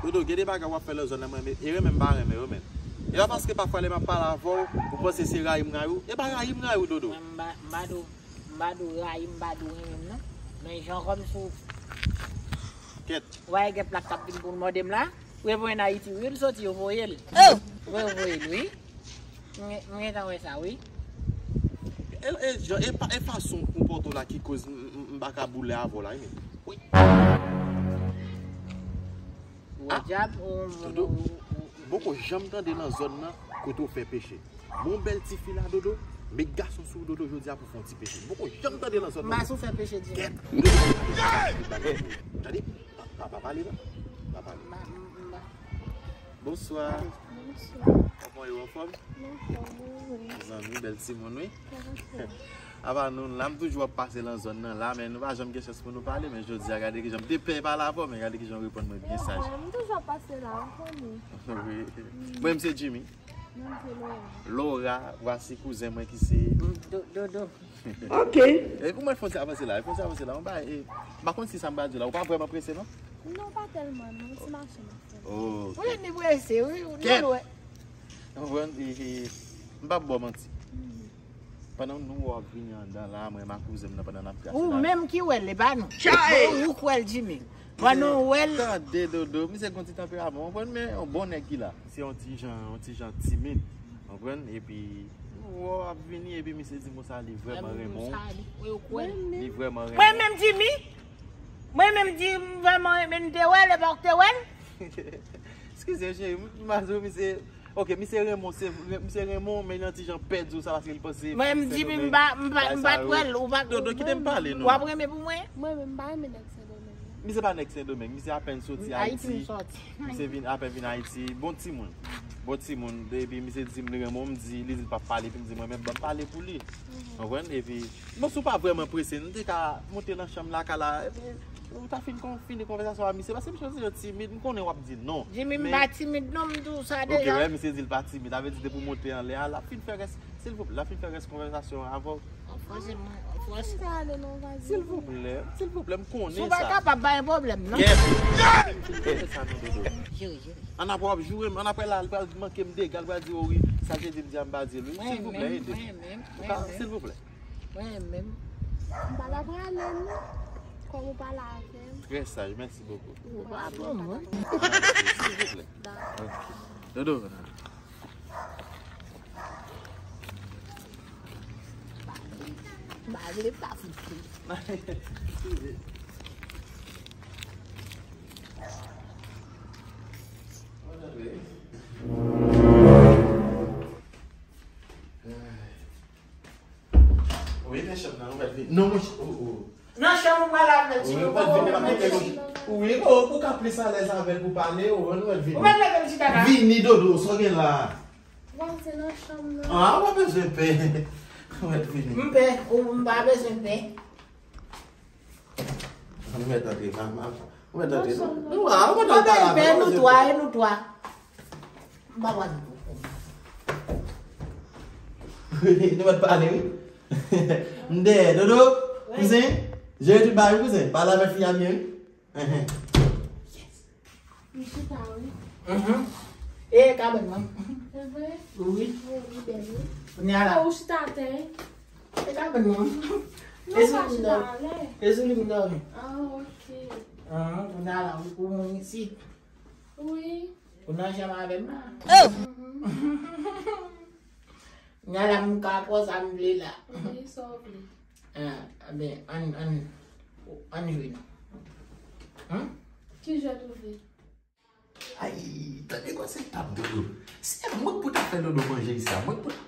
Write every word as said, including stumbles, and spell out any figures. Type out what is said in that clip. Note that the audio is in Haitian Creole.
Dodo, gen de bagay w ap fè nan zòn nan, mwen, e renmen m pa renmen yo, men. E pa paske pafwa lè m ap pale avè w, ou panse se rayi m rayi w. E pa rayi m rayi w, Dodo. Mwen, m pa, m pa do, m pa do rayi, m pa do renmen m, non. Men jan kòm sou Kèt. Ou pa wè gen plak k ap vin pou l mòde m la? Ou voye l Ayiti, wi, l soti, yo voye l. Wi, yo voye l, wi. M gen, m gentan wè sa, wi. E, e, jan, e, pa- e fason w konpòte w la ki koz m, m, m pa ka boule avè w la, wi, men. Wi. Ou wè dyab, ou, ou, Dodo, ou, ou, m poko janm tande nan zòn nan kote w fè peche. Bon, bèl tifi la, Dodo, met gason sou w, Dodo, jodi a pou fè yon ti peche. M poko janm tande nan zòn nan. M pa sou fè peche, di. Kèt, Dodo. Tande, pa, pa, pa pale, non. Pa pale. M pa, m, m pa. Bonswa. Bonswa. Kòman yo, anfòm? Anfòm, wi. Zanmi, bèl timoun, wi. Apa nou la, m toujou ap pase nan zòn nan la, men nou pa janm gen chans pou nou pale, men jodi a, gade kijan m te pè pale avè w, men gade kijan w reponn mwen byen saj. Mwen, m toujou ap pase la, ou konnen. Wi. Mwen, m se Jimmy. Mwen, m se Laura. Laura, vwasi kouzen mwen ki se Do-, Dodo. Ok. E pou mwen fè yon ti avanse la, e fè yon ti avanse la, mwen ba, e, m pa konn si sa m ba di la, ou pa vrèman prese, non? Non, pa tèlman, non, ti mache m ap fè. Oh, ok. Ou lè ni prese, wi, ou lè. Kèt. Ou konprann? E, e, m p ap ba w manti. Mhm. Pandan nou wè w ap vini anndan la, mwen, m ak kouzen m nan, pandan n ap krasi la. Ou menm ki wè l, e pa nou. Chay! Ou, ou k wè l, Jimmy. Pandan w wè l. Tande, Dodo, misye gon ti tanperaman, w konprann, men yon bon nèg ki la. Se yon ti jan, yon ti jan timid, w konprann? Epi, w ap vini, epi misye di m konsa, li vrèman renmen w. Li vrèman renmen w. Mwen menm, Jimmy? Mwen menm, di m vrèman renmen l, m te wè l, e pa w k te wè l? Eskize, cheri, m, m pa di w, misye, ok, misye renmen w, se vre, misye renmen w, men li yon ti jan pè di w sa, paske li panse Mwen, m di, m pa, m pa, m pa t wè l, ou pa Dodo, kite m pale, non. W ap renmen pou mwen? Mwen menm, m pa renmen nèg Sendomeng. Misye pa nèg Sendomeng, misye apèn soti Ayiti. Ayiti m soti. Misye vin, apèn vin Ayiti, bon timoun. Bon timoun, epi misye di m li renmen w, m di, li di l p ap pale, epi m di mwen menm, ban m pale pou li. Mhm. Konprann? Epi, bon, si w pa vrèman prese, nou te ka monte nan chanm lakay la, epi ou ta fin kon, fini konvèsasyon a misye, paske misye se yon timid, m konnen w ap di non. Jimmy, m pa timid non, m di w sa deja. Ok, wè, misye di l pa timid, sa vle di depi w monte anlè a, l ap fin fè rès, silvouplè, l ap fin fè rès konvèsasyon an avè w. An franse, mwen, an franse. Silvouplè, silvouplè, m konnen sa. Si w pa kapab, pa gen pwoblèm, non. Kèt! M konnen sa, non, Dodo. Jere, jere. Annapre w ap joure m, annapre la, l pral manke m dega, l pral di, o wi, sa Jezi m di a, m pa di l, wi. Silvouplè, ede m. Silvouplè. Mwen menm. M pa la prale, non. Kòm ou pale avè m. Trè saj, mèsi bokou. Ou pa bon, mwen. Silvouplè. Dakò. Ok. Dodo. M pa vle pa fout. Wi, nan chanm nan, ou mèt vini. Non, mwen, oh, oh. Nan chanm ou pral avè l, Jimmy, ou pa konprann mwen. Wi, ou, ou ka plis alèz avè l pou pale, ou, ou mèt vini. Ou mèt mete l chita la. Vini, Dodo, sa w gen la? Bon, se nan chanm nan. Ah, ou pa bezwen pè. Ou mèt vini. M pè, ou, m pa bezwen pè. Ou mèt antre, mama. Ou mèt antre, non? Nou, ah, ou mèt antre, pè, nou twa, e nou twa. M pa pral di poko. Nou mèt pale, wi. M dèyè, Dodo, kouzen, jere tout bagay, wi, kouzen. Pale avèk fi a byen, wi. Enhen. Yes. M chita, wi. Mhm. E kabann nan. Se vre? Wi. Wi, li bèl, wi. Kounye a la. Ou chita atè, wi. E kabann nan. Non, pa chita anlè. E sou li m dòmi. Ah, ok. Ah, kounye a la, ou, ou moun isit. Wi. Ou nan chanm avè m la? Oh! Kounye a la, m ka pran sa m vle la. Wi, sa w vle. Ah, ben, ann, ann, ann jwe non. Hum? Ki jwèt ou vle? Ay, tande kòse tap Dodo. Se mwen k pou ta fè Dodo manje sa. Mwen k pou ta